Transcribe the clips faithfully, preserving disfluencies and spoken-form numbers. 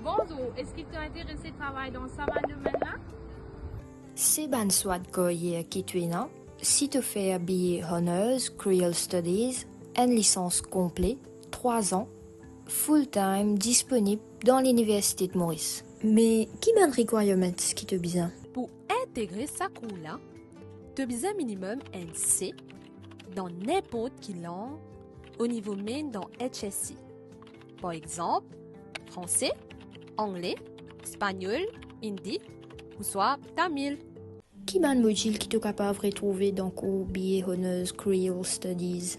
Bonzour, eski to interese travay dan sa bann domenn la? Se bann swa karyer ki to ena, si to fer B A Honours Creole Studies, enn lisans konple, trwa an, full time, disponib dan Liniversite de Moris. Me ki bann requirements ki to bizin? Pou integre sa kour la, to bizin minimem enn C dan ninport ki lang o nivo main dan H S C. Par exanp, franse, angle, espagnol, hindi ouswa tamil. Ki bann modil ki to kapav retrouve dan kour B A Honours Creole Studies?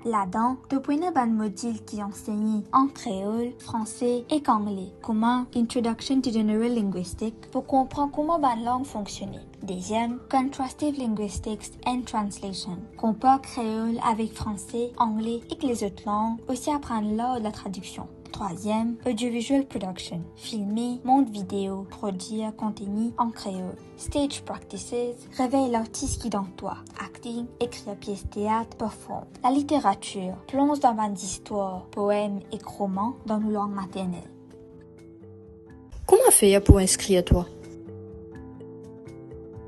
Ladan, to pou ena bann modil ki ansegne an kreol, franse ek angle, kouma Introduction to General Linguistics, pou konpran kouma bann lang fonksionn. Deziem, Contrastive Linguistics and Translation, konpar kreol avek franse, angle ek lezot lang, osi aprann lar de la tradiksion. Trwaziem, Audiovisual Production, filme, mont video, prodir konteni an kreol. Stage practices, revey lartis ki dan twa, acting, ekrir pies teat, perform. Laliteratir, plonz dan bann zistwar, poem ek roman dan nou lang maternel. Kouma fer pou inskrir twa?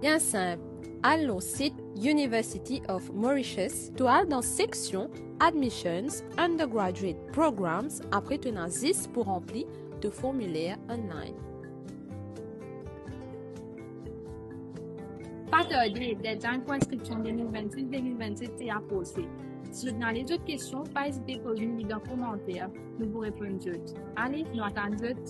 Bien sinp, al lor sit University of Mauritius, to al dan seksion Admissions, Undergraduate Programs, apre to ena zis pou ranpli to formiler online. Pa tarde, deadline pou inskripsion de mil vennsis de mil vennset ti aprose. Si zot ena lezot kestion, pa ezite poz nou li dan komanter, nou pou reponn zot. Ale, nou atann zot!